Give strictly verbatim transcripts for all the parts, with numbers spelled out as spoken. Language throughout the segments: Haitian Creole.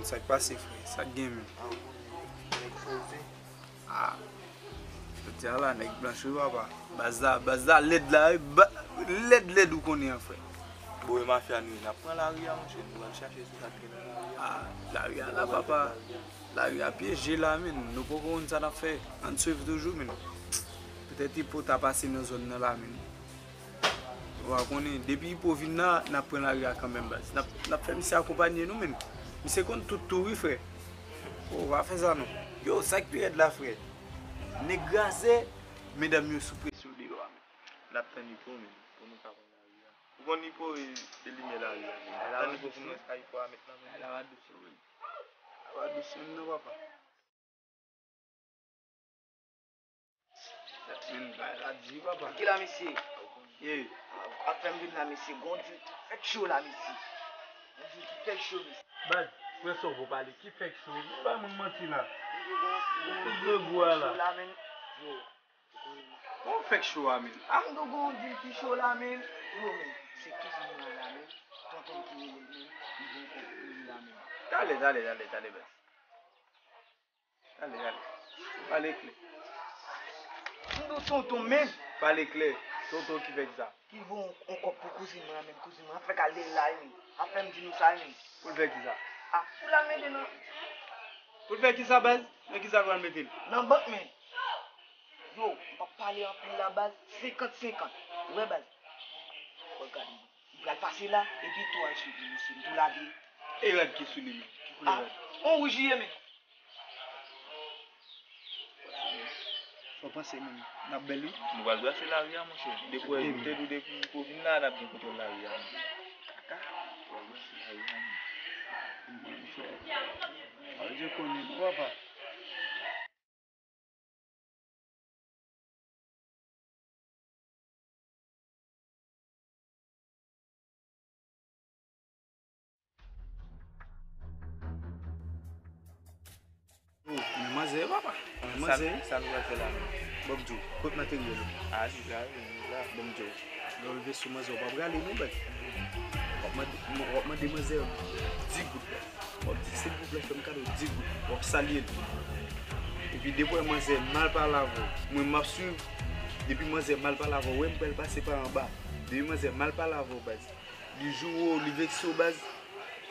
Sa k pase, frè? Sa k gen menm? Ah, jodi a la, nèg blanch wi, papa. Baz la, baz la lèd la, wi. Ba-, lèd, lèd ou konnen an, frè. Bon, e mafya nou ye, n ap pran lari a, monchè, nou pral chache sou sa k gen nan lari a. Ah, lari a la, papa. Lari a pyeje la, menn. Nou poko konn sa n ap fè. Ann swiv toujou, menn. Petèt Ipo ta pase nan zòn nan la, menn. Ou a konnen, depi Ipo vin la, n ap pran lari a kanmenm, baz. N ap, n ap fè misye akonpanye nou, menn. Misye konn tout tou, wi, frè. O, pa fè sa, non. Yo, sa k pi rèd la, frè? Nèg razè, medam yo sou presyon deyò a, menn. N ap tann Ipo, menn, pou nou ka pran lari a. Ou konn Ipo e, e limyè lari a, menn. N ap tann Ipo pou nou wè sa Ipo a met nan men nou. Bagay la va dous, wi. Bagay la va dous, menn, non, papa. Menn, bagay la di, papa. Ki la, mesye? Ye. Ap fè m vin la, mesye. Gon di fèk cho la, mesye. Gon di ki fèk cho, mesye. Baz, frè Sovo pale, ki fèk cho? Ou bay moun manti la. Gon, gon, gon grangou a la. Cho la, menn. Yo. Gon fèk cho a, menn. Ah, m do gon di ki cho la, menn. Yo, menn. Se kouzin mwen la, menn. Tonton ki rele l, menn. Li gon kòb pou li la, menn. Talè, talè, talè, talè, baz. Ale, ale. Pale klè. M di w tonton menm. Pale klè. Tonton ki fè kisa? Ki voye yon, yon kòb pou kouzin mwen an menm. Kouzin mwen an fèk al dèyè l la wi menm. Ap fè m di nou sa wi menm. Pou l fè kisa? A, pou l al mete nan. Pou l fè kisa, baz? Nan kisa l pral mete l? Nan bank menm. Yo, m p ap pale anpil la, baz. Senkant senkant. Ou wè, baz? Fò gade. M pral pase la, epi tou al sou li, mesye. M tou lage. E rad ki sou li menm? Ki koulè rad? On wouj li ye, men. Sa w panse menm? N ap bèl, wi. Nou pral brase lari a, monchè. Depi w wè, te di w depi Ipo vin la, n ap gen kontwòl lari a, menm. Kaka. Nou pral brase lari a, menm. Bondye konnen, non, papa. Oh, men manzè, papa. Men manzè. Sa, sa nou pral fè la menm? Bon, m di w, kot materyèl ou? A, li la, li la. Bon, m di w, lè w rive sou manzè, w pa prale non, bèk. W ap mande, w ap mande manzè dis goud la. W ap di silvouplè fè m kado dis goud. W ap salye l. Epi depi w wè manzè mal pale avè w, mwen m ap swiv. Depi manzè mal pale avè w, wè m pral pase pa anba. Depi manzè mal pale avè w, baz. Li joure w, li vekse w, baz.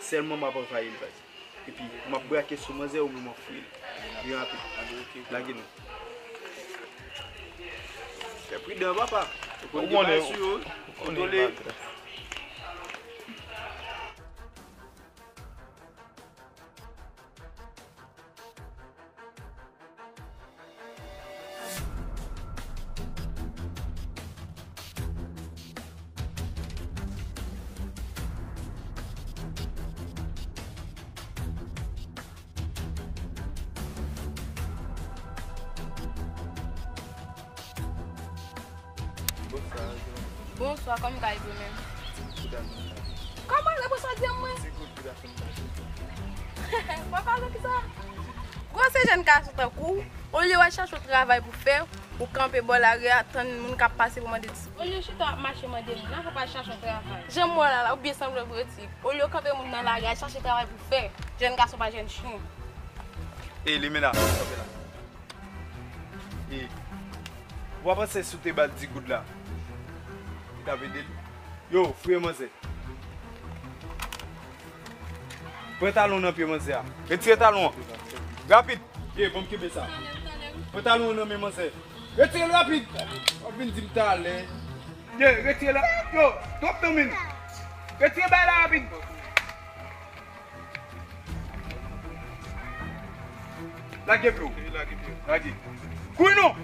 Sèlman m ap anvayi l, baz. Epi m ap brake sou manzè ou menm w ap fouye l. Byen rapid. Lage nou. Fè pridan, papa. Ou konn gen bagay sou yo, wi. Kontwole. Bonswa, kòman w ka rive menm? Kòman, repons sa di mwen? Mwen pale kisa? Gwo se jèn gason tankou w, olye w al chache yon travay pou fè, ou kanpe bò lari a, tann moun k ap pase pou mande dis. Olye w chita w ap mache mande moun, avan w al chache yon travay. Jan m wè w la la, ou byen sanble w vre ti. Olye w kanpe moun nan lari a, al chache travay pou fè. Jèn gason pa jèn chen. Ey, Limena, kanpe la. E, ou pa panse si w te ba l dis goud la, li t ap ede l? Yo, fouye manzè. Pran talon nan pye manzè a. Retire talon an. Rapid. Ye, ban m kenbe sa. Pran talon an nan men manzè. Retire l rapid. W ap vin di m talè. Ye, retire la. Yo, twòp nan men. Retire bay la rapid. Lage pye w. Lage. Kouri non.